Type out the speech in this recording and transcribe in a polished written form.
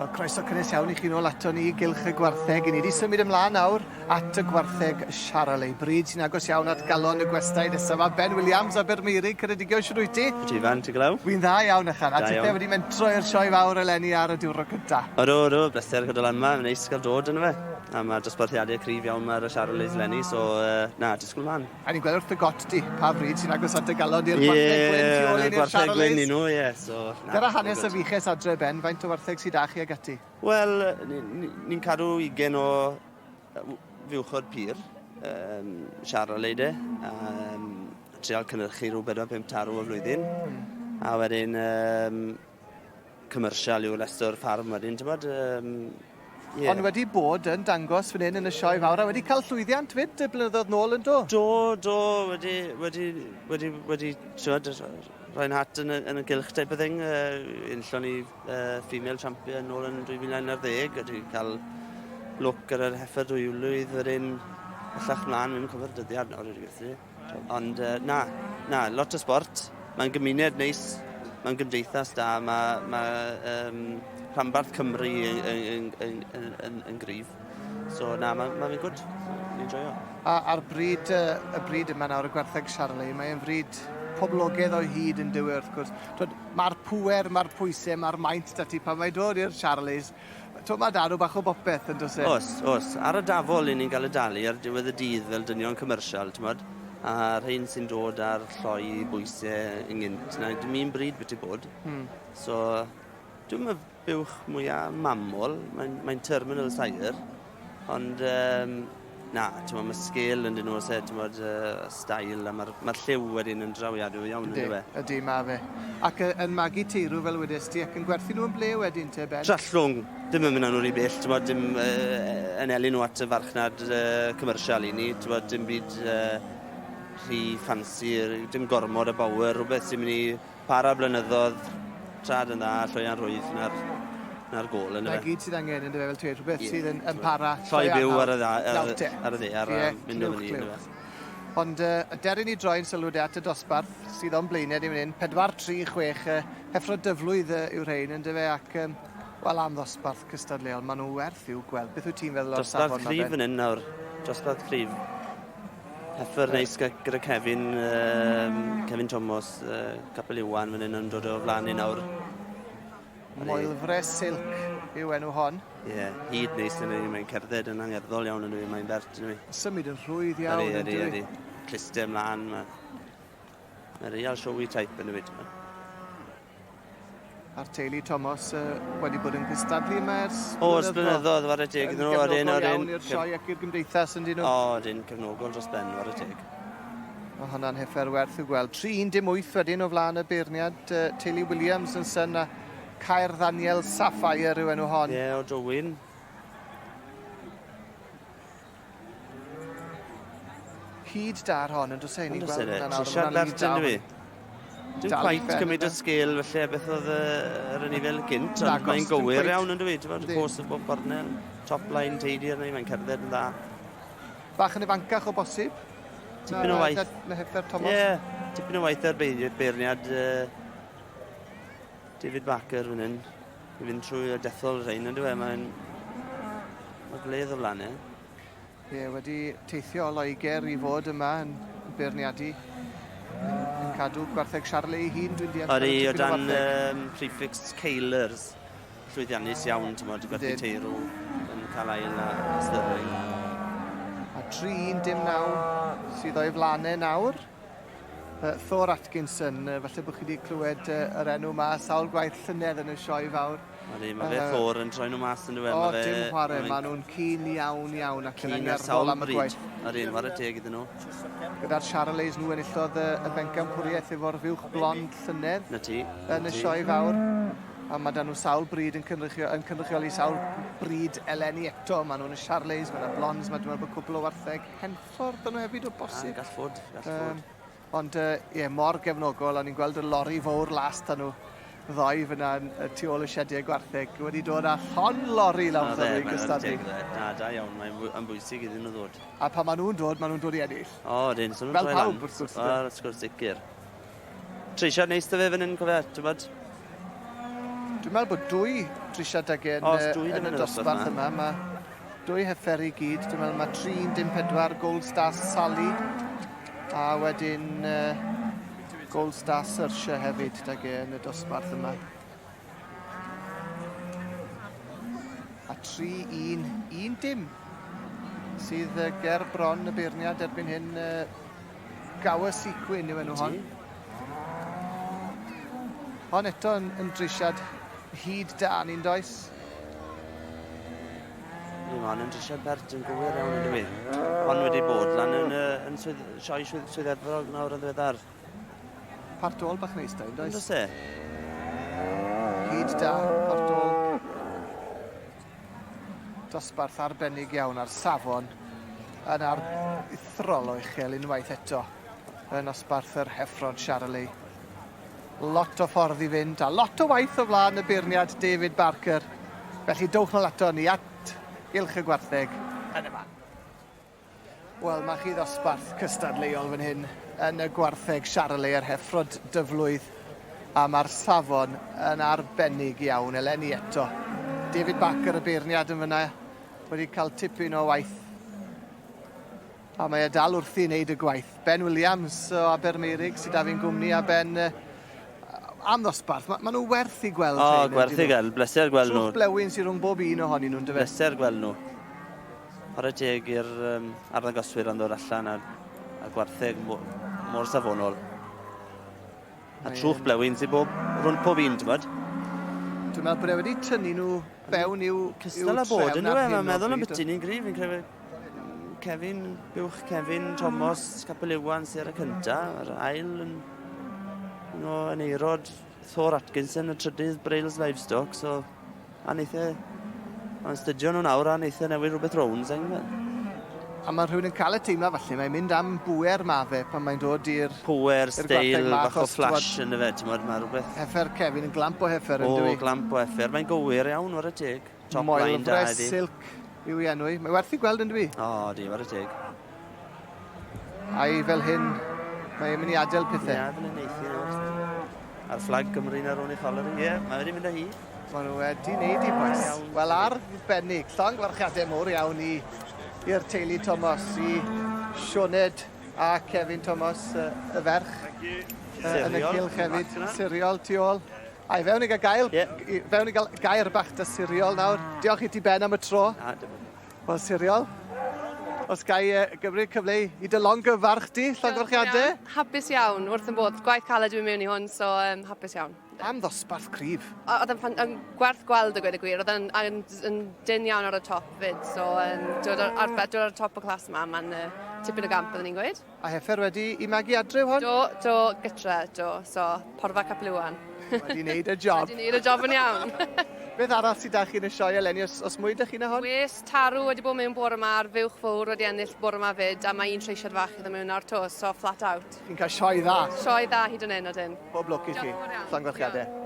Wel, croeso cynnes iawn i chi nôl ato ni i Gylch y Gwartheg. I ni wedi symud ymlaen nawr at y gwartheg Charolais, bryd sy'n agos iawn at galon y gwestai nesaf yma, Ben Williams, Abermeurig, Ceredigion, shwd wyt ti? Wyt ti Ifan, ti'n glaw? Wy'n dda iawn, Ychan. A tithe wedi mentro i'r sioe fawr eleni ar y diwrnod cynta? Ydw, ydw, bleser cael dod lan yma, mae'n neis cael dod yna fe. A mae dosbarthiadau cryf iawn 'ma ar y Charolais eleni, so uh, na, disgwyl mlaen. A ni'n gweld wrth dy got di, pa fryd sy'n agos at dy galon di'r gwartheg gwyn tu ôl i ni'r Charolais. Gwartheg gwyn i nhw, ie. So, na, Dyna hanes y fuches adre, Ben, faint o wartheg sydd â chi ag ati? Wel, ni'n ni, ni cadw 20 o fuchod pur, um, Charolais de, um, trial cynhyrchu rhyw 4-5 tarw y flwyddyn. Mm. A wedyn, um, commercial yw'r rest o'r ffarm wedyn, ti'n bod? Um, yeah. Ond wedi bod yn dangos fan hyn yn y sioe fawr a wedi cael llwyddiant fyd y blynyddoedd nôl yn do? Do, do, wedi, wedi, wedi, wedi, ti'n bod, rhoi'n hat yn y, yn y gylch type of thing. Uh, enillon ni uh, female champion nôl yn 2011, wedi cael lwc ar yr heffer dwyflwydd wedyn bellach mlaen, fi'n cofio'r dyddiad nawr wedi gwerthu. Ond uh, na, na, lot o sport. Mae'n gymuned neis, mae'n gymdeithas da, mae, mae um, rhanbarth Cymru yn, yn, yn, yn, yn, yn gryf. So na, mae'n ma fe'n gwd. Ni'n joio. A a'r bryd, y bryd yma nawr, y gwartheg Charlie, mae'n fryd poblogaidd o hyd yn dywe wrth gwrs. Mae'r pŵer, mae'r pwysau, mae'r maint da ti pan mae'n dod i'r Charlies. T'o' ma' 'da nhw bach o bopeth yn does e? O's, o's. Ar y dafol 'yn ni'n ga'l y dalu ar diwedd y dydd fel dynion commercial t'mod? A rhein sy'n dod â'r lloi bwyse yn gynt na dim un bryd byti bod. Hmm. So dwi'm y buwch mwya mamol, mae'n mae'n terminal sire, ond yym Na, t'mo' ma' sgêl ynddyn nhw o's e t'mod yy style a ma'r ma'r lliw wedyn yn drawiadwy iawn on'd yw e? Ydy, ma' fe. Ac yy yn magu teirw fel wedes ti ac yn gwerthu nhw yn ble wedyn te Ben? Trallwng! Dim yn mynd â nhw rhy bell t'mod dim yy anelu nhw at y farchnad yy commercial i ni t'mod dim byd yy rhy ffansi dim gormod o bower rwbeth sy'n myn' i Para blynyddodd, trad yn dda, llwyan rhwydd, na'r, na'r gôl yndyfe. 'Na gyd sydd angen yndyfe fel ti'n rhywbeth yeah. sydd yn, yn para. Lloi byw ar y, dda, ar, ar y ddaear a mynd o fyny yndyfe. Ond uh, deryn ni droi'n sylw de at y dosbarth sydd o'n blaenau ni fan hyn. 4, 3, 6, uh, heffro dyflwydd uh, yw'r rhain yndyfe ac um, wel am ddosbarth cystadleuol, maen nhw werth i'w gweld. Beth wyt ti'n feddwl o'r safon Dosbarth cryf fan hyn nawr. Dosbarth cryf. Heffer neis gyda Kevin, um, Kevin Thomas, uh, Capel Iwan fan hyn yn dod o flaen ni nawr. Moelfre Silk yw enw hon. Ie, yeah, hyd neis yn ei, mae'n cerdded yn angerddol iawn yn ei, mae'n bert yn ei. Symud yn rhwydd iawn yn ydy. Ydy, ydy. Cluster ymlaen, mae... Mae'n real showy type yn y fyd. A'r teulu Thomas uh, wedi bod yn cystadlu yma ers O, ers blynyddoedd, ware teg iddyn nhw. Yn gefnogol iawn i'r sioe ac i'r gymdeithas yn dyn nhw. O, dyn, cefnogol dros ben, ware teg. Mae hwnna'n heffer werth i'w gweld. 3-18 wedyn o flaen y beirniad, uh, teulu Williams yn syn a Caer Ddaniel Sapphire yw enw hon. Ie, yeah, o Drowyn. Hyd da ar hon, yn does e? Ni'n gweld hwnna nawr. Trisiad bert yn dwi. Dim quite cymryd y sgêl felly beth oedd yr anifail gynt, ond mae'n gywir iawn yn dwi. Ti'n bod, cos y bob cornel, top line teidi arni, mae'n cerdded yn dda. Bach yn ifancach o bosib? Tipyn o waith. Na Heffer Thomas? Ie, yeah, tipyn o waith ar beirniad uh, David Barker fan hyn. I fynd trwy y dethol rhain, yn dwi? Mae'n mae gwledd o flan e. Ie, wedi teithio o Loegr i fod yma yn beirniadu, yn cadw gwartheg Charlie ei hun, dwi'n deall. Odi, o dan um, prefix Cailers, llwyddiannus iawn, ti'n modd, gwerthu teirw yn cael ail a Stirling. A 3-1-9 sydd o'i flanau nawr. Uh, Thor Atkinson, uh, falle bod chi wedi clywed uh, yr enw yma sawl gwaith llynedd yn y sioe fawr. Ydy, mae fe Thor yn troi nhw mas yn dweud. O, dim chwarae, maen nhw'n cyn iawn iawn ac yn angerddol am y gwaith. Ydy, chwarae teg iddyn nhw. Gyda'r Charolais nhw enillodd y, y bencampwriaeth efo'r fuwch blond llynedd. Na ti. Yn y sioe fawr. A mae da nhw sawl bryd yn, cynrychio, yn cynrychioli sawl bryd eleni eto. Maen nhw'n y Charolais, mae yna blonds, mae dwi'n meddwl bod cwpl o wartheg Henffordd 'da nhw hefyd o bosib. Ah, gall fod, gall fod. Ond ie, uh, yeah, mor gefnogol, o'n i'n gweld y lori fawr las 'da nhw ddoe fyna yn, tu ôl y siediau gwartheg wedi dod â llon lori lawr no, i gystadlu. Na, da iawn, mae'n bwysig iddyn nhw ddod. A pan maen nhw'n dod, maen nhw'n dod i ennill. O, dyn, so nhw'n Fel pawb, wrth gwrs. O, wrth gwrs, sicr. Treisiad neis da fe fan hyn, cofio, ti'n bod? Dwi'n meddwl bod dwy drisiad ag yn, yn y dosbarth yma. Mae dwy heffer i gyd. Dwi'n meddwl mae 314 Gold Star Sally a wedyn uh, Gold Star Saoirse hefyd dag e yn y dosbarth yma. A 3-1, 1 dim sydd ger bron y beirniad erbyn hyn. Gower Sequin yw enw hon. Hon eto yn, yn drisiad hyd da ni'n does? Ni hon yn drisiad bert yn gywir iawn yn dwi. Hon wedi bod lan yn, yn swydd, sioe swydd, swydd Efrog nawr yn ddiweddar. Part ôl bach neis da, yn does? Yn does e? Hyd da, part ôl. Dosbarth arbennig iawn a'r safon yn aruthrol o uchel unwaith eto yn nosbarth yr Heffrod Charolais. Lot o ffordd i fynd a lot o waith o flaen y beirniad David Barker. Felly dowch nôl ato ni at Gylch y Gwartheg yn y man. Wel, mae chi ddosbarth cystadleuol fan hyn yn y gwartheg Charolais a'r heffrod dyflwydd, a mae'r safon yn arbennig iawn eleni eto. David Barker, y beirniad yn fyna, wedi cael tipyn o waith a mae e dal wrthi i wneud y gwaith. Ben Williams o Abermeurig sydd â fi'n gwmni a Ben am ddosbarth. Mae ma nhw werth i gweld. O, gwerth i gweld. Bleser gweld nhw. Trwch blewyn sydd rhwng bob un ohonyn nhw'n dyfe. Bleser gweld nhw. Chwarae teg i'r um, arddangoswyr am ddod allan a, a gwartheg mor, mor safonol. A trwch blewyn sydd bob, rhwng pob un, ti'n bod? Dwi'n meddwl bod e wedi tynnu nhw fewn i'w Cystal â bod yn nhw, mae'n meddwl am byti ni'n gryf, fi'n credu Kevin, buwch Kevin, Thomas, Capel Iwan sydd ar y cynta, a'r ail yn, un o Aneirod, Thor Atkinson, y trydydd Brails Livestock, so A neith e... Mae'n stydio nhw nawr a neith e newid rhywbeth rownd, sa'n gwybod. A mae rhywun yn cael y teimlad falle, mae'n mynd am bŵer ma fe pan mae'n dod i'r... Pŵer, steil, bach o flash yn y fe, ti'n modd, mae rhywbeth... Heffer Kevin yn glamp o heffer yn dwi. O, glamp o heffer. Mae'n gywir iawn, ware teg. Top line da iddi. Silk yw ei enw i. Mae werth i gweld yn dwi. O, di, ware teg. A'i fel hyn, mae'n mynd i adael pethau. Ie, fel hyn eithi nawr. A'r fflag Gymru na rownd ei choler hi. Ie, mae wedi mynd â hi. Maen nhw wedi wneud i bois. Wel, arbennig. Llongyfarchiadau mowr iawn i i'r teulu Thomas, i Sioned a Kevin Thomas, y ferch. Yn y cylch hefyd. Siriol tu ôl. A i fewn i gael gael, yeah. i fewn i gael gair bach da Siriol nawr. Diolch i ti Ben am y tro. Na, dim Wel, Siriol, os ga i gymryd cyfle i dy longyfarch di, llongyfarchiadau? Hapus iawn, wrth yn bodd. Gwaith caled dwi'n mewn i hwn, so um, hapus iawn. Am ddosbarth cryf. Oedd yn, yn gwerth gweld a gweud y gwir, oedd yn, yn, yn dyn iawn ar y top fyd, so um, dod, ar, ar, dod ar y top o clas yma, mae'n uh, tipyn o gamp byddwn ni'n gweud. A heffer wedi i magu adre hon? Do, do, gytre, do, so porfa Capel Iwan. Wedi wneud y job. Wedi wneud y job yn iawn. Beth arall sydd da chi yn y sioe eleni, os, os mwy da chi na hon? Wes, tarw wedi bod mewn bore yma, a'r fuwch fawr wedi ennill bore yma fyd, a mae un treisiad fach iddo mewn ar to, so flat out. Chi'n cael sioe dda. Sioe dda hyd yn hyn, odyn. Pob lwc i chi. Llongyfarchiadau.